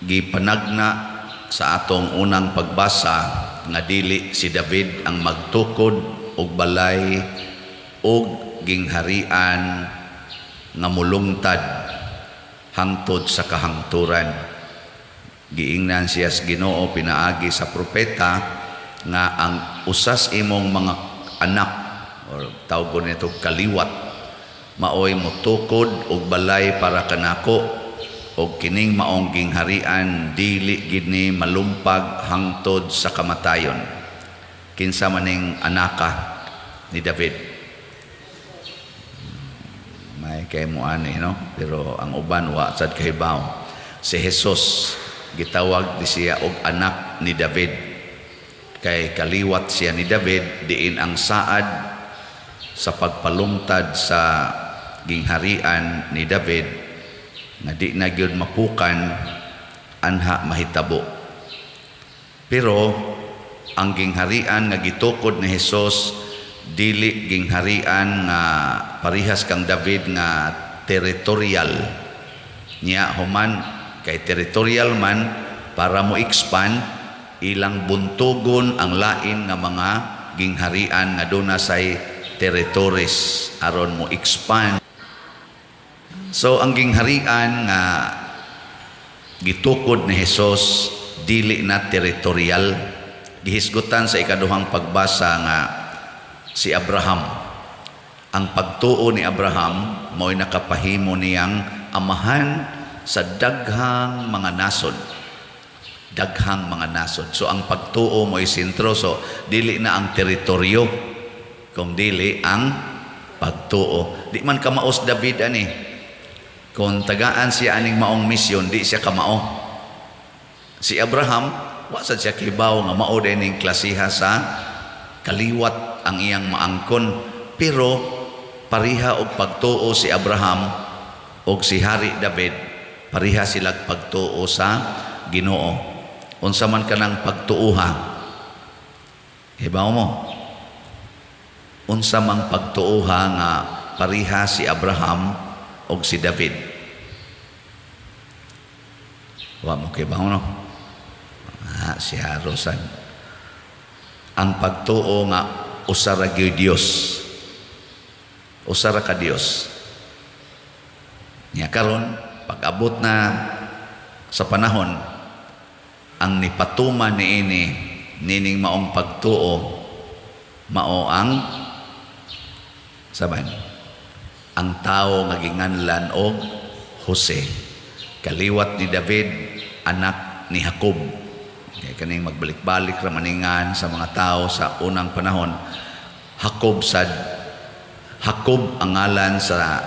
Gipanagna sa atong unang pagbasa nga dili si David ang magtukod og balay og gingharian nga mulungtad hangtod sa kahangturan. Giingnan siya sa Ginoo pinaagi sa propeta nga ang usas imong mga anak, or tawgon nito kaliwat, maoy motukod og balay para kanako, og kining maong gingharian dili gid ni malumpag hangtod sa kamatayon. Kinsa maning anaka ni David? May kay mo ani, no? Pero ang uban wa sad kahibaw. Si Jesus, gitawag di siya og anak ni David kay kaliwat siya ni David, diin ang saad sa pagpalungtad sa gingharian ni David nga di na gyud mapukan anha mahitabo. Pero ang gingharian nga gitukod ni Hesus dili gingharian nga parihas kang David nga territorial. Nya human, kay territorial man, para mo expand, ilang buntugon ang lain nga mga gingharian nga duna say territories aron mo expand. So ang gingharian nga gitukod ni Hesus dili na territorial. Gihisgutan sa ikaduhang pagbasa nga si Abraham, ang pagtuo ni Abraham mo'y nakapahimo niyang amahan sa daghang mga nasod, daghang mga nasod. So ang pagtuo mo'y sentro. So dili na ang teritoryo kung dili ang pagtuo. Di man kamaos David ani. Kung tagaan siya aning maong misyon, di siya kamao. Si Abraham, wa sad siya kibaw nga mao ning klasiha sa kaliwat ang iyang maangkon. Pero pariha og pagtuo si Abraham og si Hari David, pariha sila pagtuo sa Ginoo. Unsa man kanang pagtuoha? Hibaw mo? Unsa mang pagtuoha nga pariha si Abraham og si David? Wa mo kibaw, no? Ah, si Rosan. Ang pagtuo nga usa ra gyud Dios. Usa ra ka Dios. Nya karon, pag-abot na sa panahon, ang nipatuman niini nining maong pagtuo mao ang saban ang tao nga ginganlan og Jose, kaliwat ni David, anak ni Jacob. Kay kaning magbalik-balik ra maningan sa mga tao sa unang panahon. Jacob sad, Jacob ang ngalan sa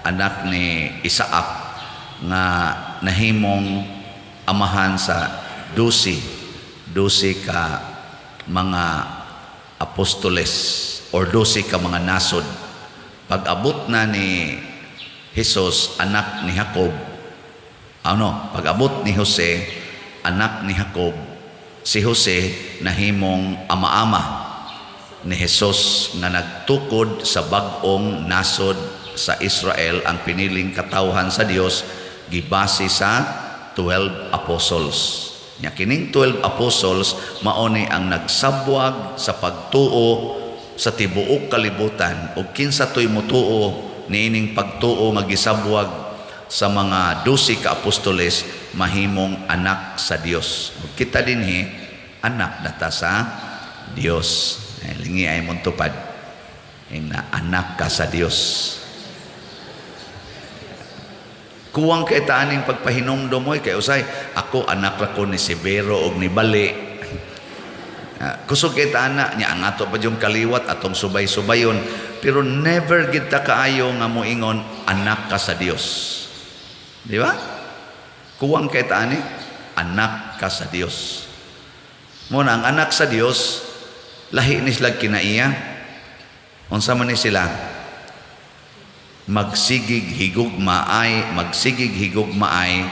anak ni Isaac nga nahimong amahan sa 12 ka mga apostoles or 12 ka mga nasod. Pag-abot na ni Jesus, anak ni Jacob, ano, pag-abot ni Jose, anak ni Jacob, si Jose nahimong ama-ama ni Jesus nga nagtukod sa bag-ong nasod sa Israel, ang piniling katawhan sa Dios, gibase sa 12 apostles. Nya kining 12 apostles mao ni ang nagsabwag sa pagtuo sa tibuok kalibutan, ug kinsa toy motuo niining pagtuo nga gisabwag sa mga 12 ka apostoles, mahimong anak sa Dios. Ug kita dinhi, anak na ta sa Dios. Ay, lingi ay mong tupad. Ing na anak ka sa Dios. Kuwang kay taaning pagpahinumdom mo, kay usay ako anak ra ko ni Severo og ni Bali. Ah, kusog kay taana niya ang ato pa yung kaliwat atong subay-subayon, pero never gid ta kaayo nga moingon anak ka sa Dios. Di ba? Kuwang kay taani anak ka sa Dios. Mo na ang anak sa Dios, lahi ni sila kinaiya. Unsa man ni sila? Magsigig higugmaay, magsigig higugmaay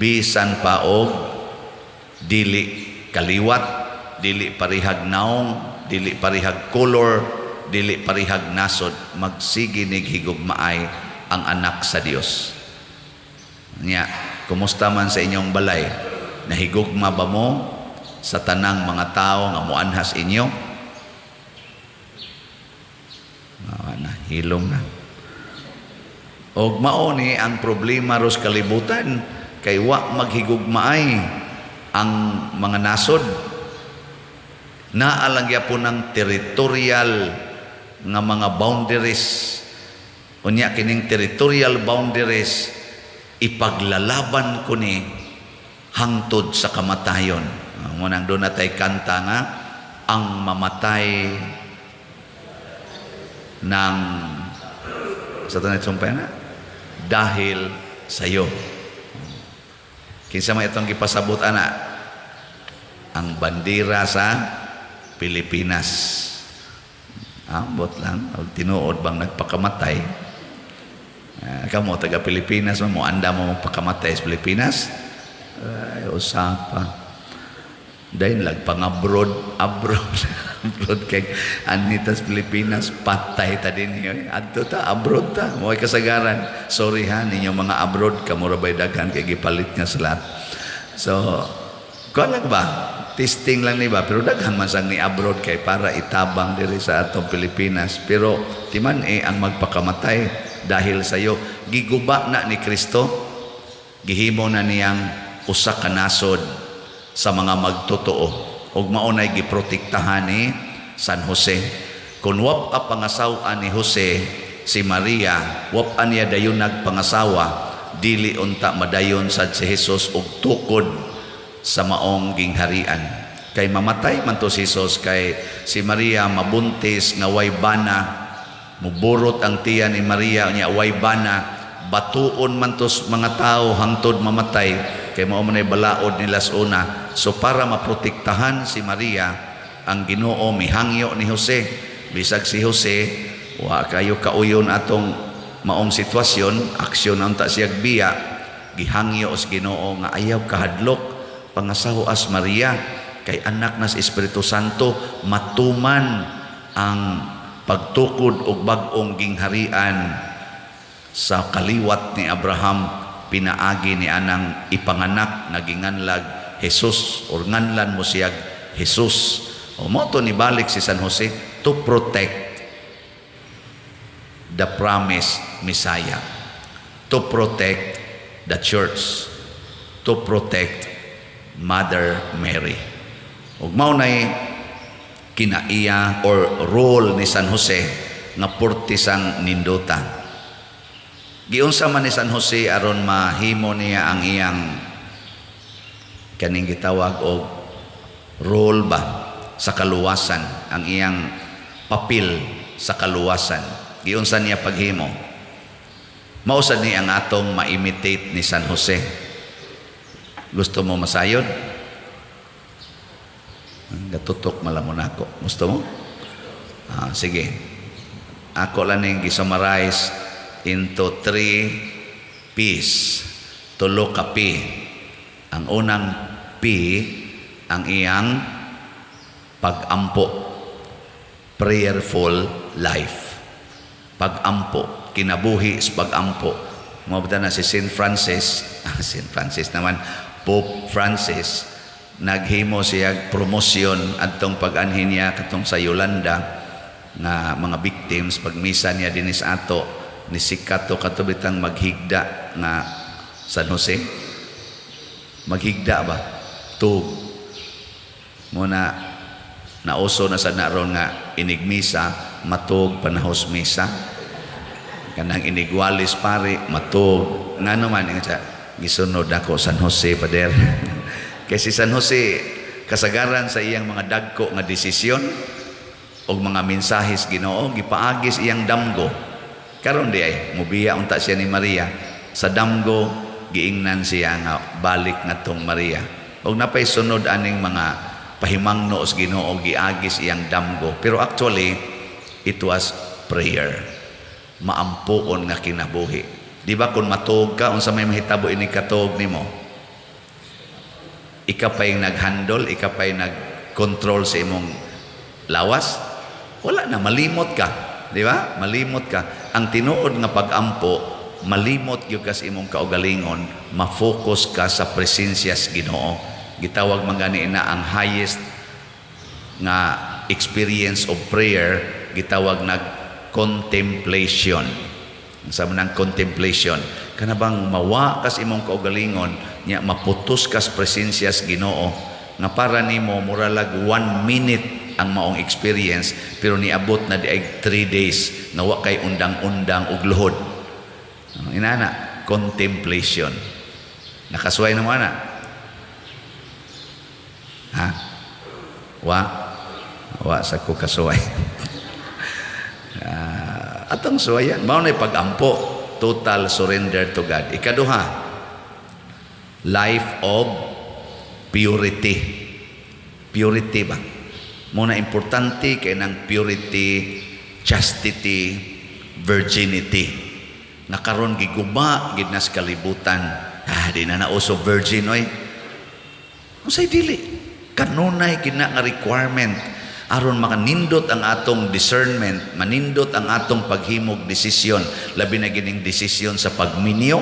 bisan pa og dili kaliwat, dili parihag naong, dili parihag color, dili parihag nasod, magsige nig higugmaay ang anak sa Dios. Nya, Kumusta man sa inyong balay? Nahigugma ba mo sa tanang mga tao nga muanhas inyo? Ah, nahilom na. Og mao ni ang problema ros kalibutan kay wa maghigugmaay ang mga nasod. Naa lang gyapon ng territorial nga mga boundaries. Unya kining territorial boundaries, ipaglalaban ko ni hangtod sa kamatayon. Mao nang duna tay kanta nga ang mamatay ng sa tanay sumpay na dahil sa iyo. Kinsa man itong gipasabot ana? Ang bandera sa Pilipinas. Ambot lang og tinuod bang nagpakamatay. Kamo taga Pilipinas mo, anda mo magpakamatay sa Pilipinas? Ay, usapa. Dayon lag pang abroad, abroad, abroad kay anitas Pilipinas, patay ta din oy. Adto ta, abroad ta. Mo'y kasagaran. Sorry ha, ninyo mga abroad, kamo ra bay daghan kay gipalit nga sa lahat. So, kuan lang ba? Testing lang ni ba? Pero daghan man sang ni abroad kay para itabang diri sa atong Pilipinas. Pero timan eh ang magpakamatay dahil sa iyo. Giguba na ni Kristo, gihimo na niyang usa ka nasod sa mga magtotoo ug mao nay giprotektahan ni San Jose. Kung wa pa pangasawa ni Jose si Maria, wa pa niya dayon nagpangasawa, dili unta madayon sad si Jesus og tukod sa maong gingharian kay mamatay man to si Jesus, kay si Maria mabuntis nga way bana. Muburot ang tiyan ni Maria niya, way bana. Batuon man to mga tao hangtod mamatay kay mao man ay balaod nila sa una. So para maprotektahan si Maria, ang Ginoo mihangyo ni Jose. Bisag si Jose wa kayo kauyon atong maong sitwasyon, aksyon unta siyag biya, gihangyo sa Ginoo nga ayaw kahadlok, pangasawa as Maria kay anak na sa Espiritu Santo, matuman ang pagtukod og bag-ong gingharian sa kaliwat ni Abraham pinaagi ni anang ipanganak nga ginganlag Jesus or nganlan mo siyag Jesus. O mao to nibalik si San Jose to protect the promised Messiah, to protect the church, to protect Mother Mary. Ug mao nay kinaiya or role ni San Jose nga purtisang nindota. Giunsa man ni San Jose aron mahimo niya ang iyang kaning gitawag og role ba sa kaluwasan, ang iyang papel sa kaluwasan? Giunsa niya paghimo? Mao sad ni ang atong ma-imitate ni San Jose. Gusto mo masayod? Gatutok malamon ako. Gusto mo? Ah, sige. Ako lang ning gi-summarize into three P's. Tulo ka P. Ang unang P, ang iyang pag-ampo. Prayerful life. Pag-ampo. Kinabuhi sa pag-ampo. Mao na si Saint Francis, Saint Francis naman, Pope Francis, naghimo siya promosyon adtong pag-anhi niya katong sa Yolanda nga mga victims. Pagmisa niya dinhi sa ato, ni sikat to kato bitang maghigda nga San Jose, maghigda ba tug muna nauso na sa naron nga inigmisa matug panahos misa, kanang inigwalis pare matug. Ngano man nga siya gisunod ako San Jose, pader? Kay si San Jose, kasagaran sa iyang mga dagko nga desisyon og mga mensahes Ginoo gipaagis iyang damgo. Karon di ay mubiya unta siya ni Maria, sa damgo giingnan siya nga balik ngadtong Maria. Og napay sunod aning mga pahimangno sa Ginoo giagis iyang damgo, pero actually it was prayer, maampuon nga kinabuhi. Di ba kung matuog ka, unsa may mahitabo ini katuog nimo? Ika pa'y nag-handle, ika pa'y nag-control sa imong lawas? Wala na, malimot ka. Di ba? Malimot ka. Ang tinuod nga pag-ampo, malimot gyud ka sa imong kaugalingon, ma-focus ka sa presensya sa Ginoo. Gitawag man gani na ang highest nga experience of prayer, gitawag nag contemplation. Sa man contemplation, kana bang mawa kas imong kaugalingon nya maputos kas presensya sa Ginoo nga para nimo muralag one minute ang maong experience, pero niabot na di ay 3 days nga wa kay undang-undang ug luhod. Inana contemplation. Nakasuway na mo ana, ha? Wa wa sa ko kasuway. Atong suwayan mao na pag-ampo, total surrender to God. Ikaduha, life of purity. Purity ba mo na importante kay nang purity, chastity, virginity nga karon giguba gid nas kalibutan. Ah, di na nauso virgin oy. Unsay dili kanunay gid na nga requirement aron makanindot ang atong discernment, manindot ang atong paghimog desisyon, labi na gining desisyon sa pagminyo.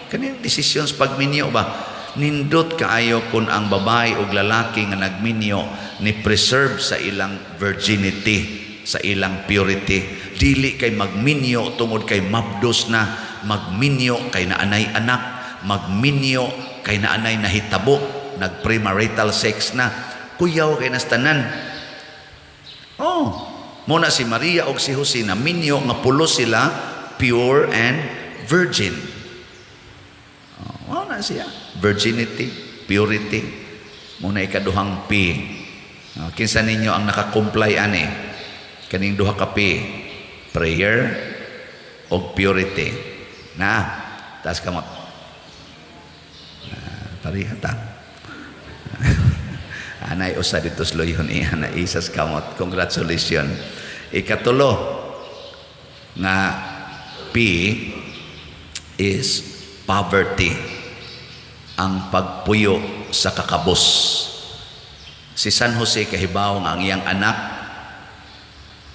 Kaning desisyon sa pagminyo ba, nindot kaayo kung ang babae o lalaki nga nagminyo ni preserve sa ilang virginity, sa ilang purity. Dili kay magminyo tungod kay mabdos na, magminyo kay naanay anak, magminyo kay naanay nahitabo, nag-premarital sex na. Kuyaw kay nastanan. Oh, muna si Maria og si Jose na minyo nga pulos sila, pure and virgin. Oh, mao na siya. Virginity, purity. Muna ikaduhang P. Oh, kinsa ninyo ang nakakomply ani? Kaning duha ka P. Prayer og purity. Na, taas kamot. Ah, pareha ta. Anay usa dito sa luyon iya na isas kamot. Congratulations. Ikatulo nga P is poverty. Ang pagpuyo sa kakabos. Si San Jose kahibaw nga ang iyang anak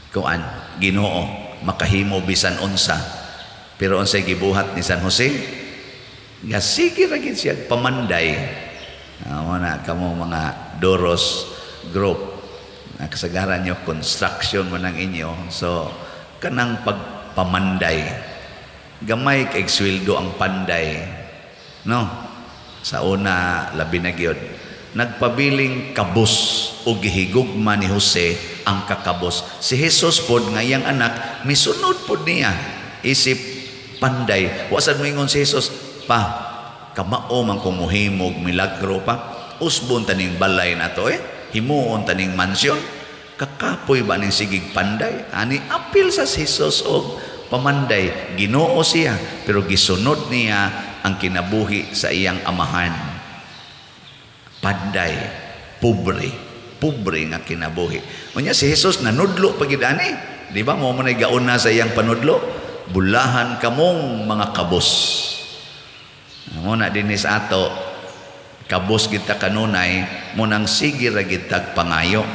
kuan Ginoo, makahimo bisan unsa. Pero unsay gibuhat ni San Jose? Nga sige ra gid siya pamanday. Amo na kamo mga Doros group na kasagaran nyo construction man ang inyo. So kanang pagpamanday. Gamay kay sweldo ang panday. No? Sa una labi na gyud. Nagpabiling kabos o gihigugma ni Jose ang kakabos. Si Jesus pod nga iyang anak misunod pod niya. Isip panday. Wa sad moingon si Jesus, "Pa, kamao man kung muhimog milagro pa. Usbon taning balay na to eh. Himuon taning mansyon. Kakapoy ba ning sigig panday?" Ani apil sa si Jesus og pamanday. Ginoo siya pero gisunod niya ang kinabuhi sa iyang amahan. Panday, pobre, pobre nga kinabuhi. Unya si Jesus nanudlo pa gid ani. Di ba mo man gauna sa iyang panudlo? "Bulahan kamong mga kabos." Mo na dinhi sa ato, kabos kita kanunay, mo nang sige ra gid tag pangayo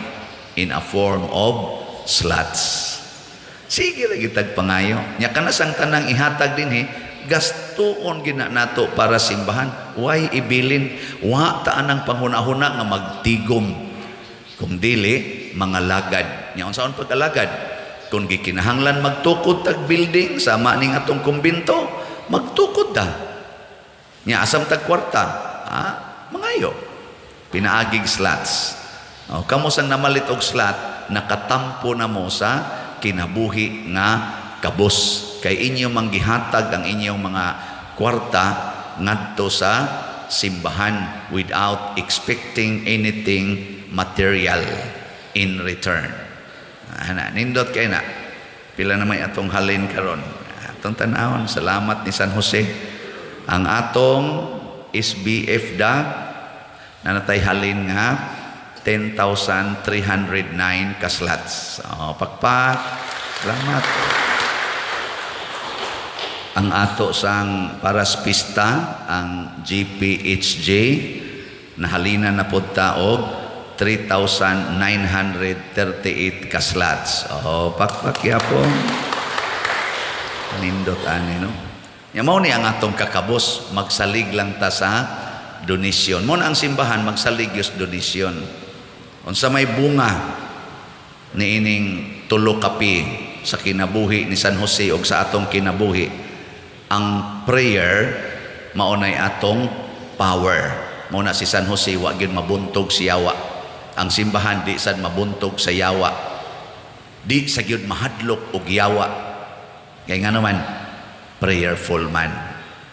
in a form of slots. Sige ra gid tag pangayo. Nya kana sang tanang ihatag dinhi, gastuon gina nato para simbahan. Why ibilin? Wa ta anang panghuna-huna nga magtigom. Kung dili, mga lagad. Nya unsaon pag-alagad? Kung gikinahanglan magtukod tag building sama ning atong kumbinto, magtukod ta. Nya asam tag kwarta? Ah, mangayo. Pinaagig slots. O, kamo sang namalit og slot, nakatampo na mo sa kinabuhi nga kabos. Kay inyo manggihatag ang inyong mga kwarta ngadto sa simbahan without expecting anything material in return. Ana, nindot kay na. Pila na may atong halin karon? Atong tanawon, salamat ni San Jose. Ang atong SBF da nanatay halin nga 10,309 ka slots. Oh, pakpak. Salamat. Ang ato sang para sa pista, ang GPHJ, nahalina na pod ta og 3,938 ka slots. Oh, pakpak yapon. Nindot ani, no? Ya mao ni ang atong kakabos, magsalig lang ta sa donation. Mao na ang simbahan magsalig gyud sa donation. Unsa may bunga niining tulo ka P sa kinabuhi ni San Jose og sa atong kinabuhi? Ang prayer mao nay atong power. Mao na si San Jose wa gyud mabuntog si yawa. Ang simbahan di sad mabuntog sa yawa. Di sa gyud mahadlok og yawa. Kay nga naman prayerful man.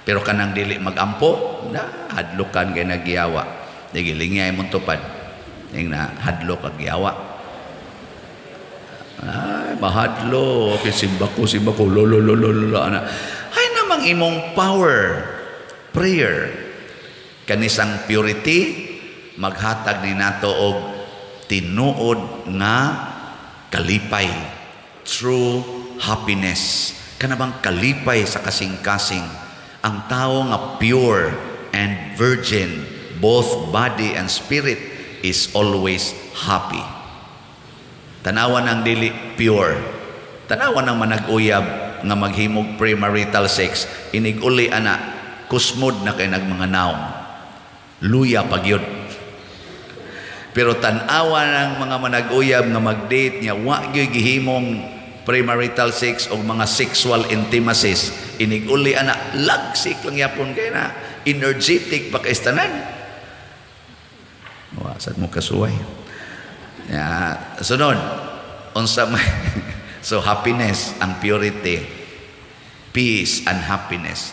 Pero kanang dili magampo, na hadlokan kay nagyawa. Sige, lingay mong tupad. Ing na hadlok ag yawa. Ay, mahadlo. Okay, simba ko, simba ko. Lo, lo, lo, lo, lo, ana. Ay namang imong power. Prayer. Kanisang purity, maghatag ni nato og tinuod nga kalipay. True happiness. Kana bang kalipay sa kasing-kasing. Ang tao nga pure and virgin, both body and spirit, is always happy. Tanawan ang dili pure. Tanawan ang manag-uyab nga maghimog premarital sex, inig uli ana, kusmod na kay nagmanga nawong. Luya pagyud. Pero tan-awa ng mga manag-uyab nga mag-date niya, wa gyud gihimong premarital sex o mga sexual intimacies. Inig uli ana, lagsik lang yapon kay na energetic pa kay tanan. Wa sad mo kasuway. Ya, sunod unsa may, so happiness ang purity, peace and happiness.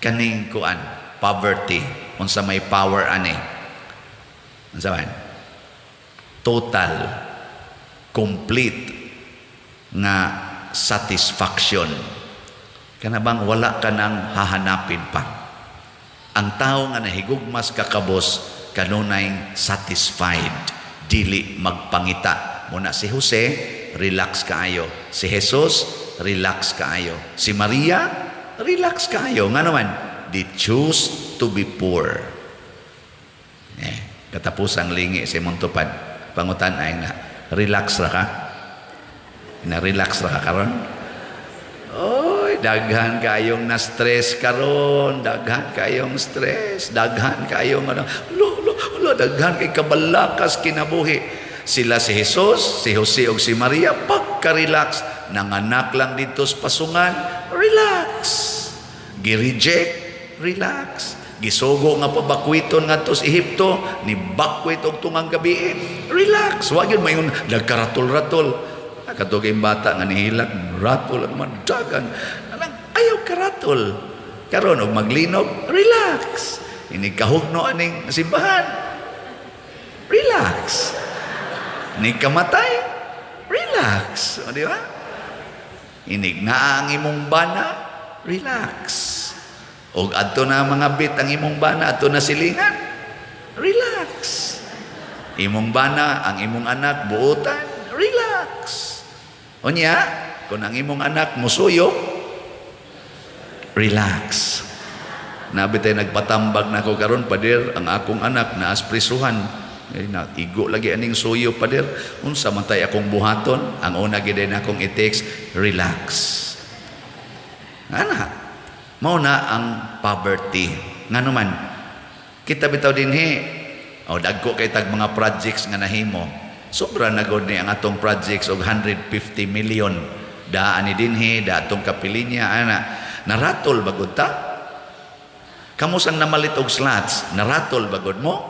Kaning kuan, poverty, unsa may power ani? Unsa man? Total, complete nga satisfaction. Kana bang wala ka nang hahanapin pa. Ang tao nga nahigugmas kakabos kanunay satisfied, dili magpangita. Muna si Jose, relax kaayo. Si Jesus, relax kaayo. Si Maria, relax kaayo. Nga naman, they choose to be poor. Eh, katapusang lingi sa imong tupad. Pangutan ay nga, relax ra ka? Na-relax ra ka karon? Oy, daghan kayong na-stress karon, daghan kayong stress, daghan kayong ano, lo, lo, lo, daghan kay kabalakas kinabuhi. Sila si Jesus, si Jose ug si Maria, pagka-relax, nanganak lang dito sa pasungan, relax. Gi-reject, relax. Gisugo nga pabakwiton ngadto sa Ehipto, ni bakwit og tungang gabi, relax. Wa gyud mayon nagkaratol-ratol. Katong bata nga nihilak, ratol ang madagan. Anang ayaw karatol. Karon og maglinog, relax. Ini kahugno aning simbahan. Relax. Ni kamatay, relax. O, di ba? Inig naa ang imong bana, relax. Og adto na mga bit ang imong bana, adto na silingan, relax. Imong bana, ang imong anak, buotan, relax. Unya, kung ang imong anak musuyo, relax. Nabi tayo nagpatambag na ako karon, "Pader, ang akong anak na prisuhan. Ay, na, igo lagi aning suyo, pader. Unsa man tay akong buhaton?" Ang una gid na akong i-text, "Relax." Ana, mao na ang poverty. Ngano man, kita bitaw dinhi, o dagko kay tag mga projects nga nahimo. Sobra na gud ni ang atong projects og 150 million. Daan ni dinhi, da atong kapilinya, ana. Naratol bagod ta? Kamo sang namalit og slots, naratol bagod mo?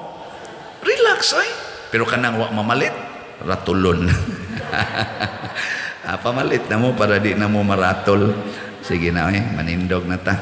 Relax ay. Pero kanang wa mamalit, ratulon. Ah, pamalit na mo para di na mo maratol. Sige na eh, manindog na ta.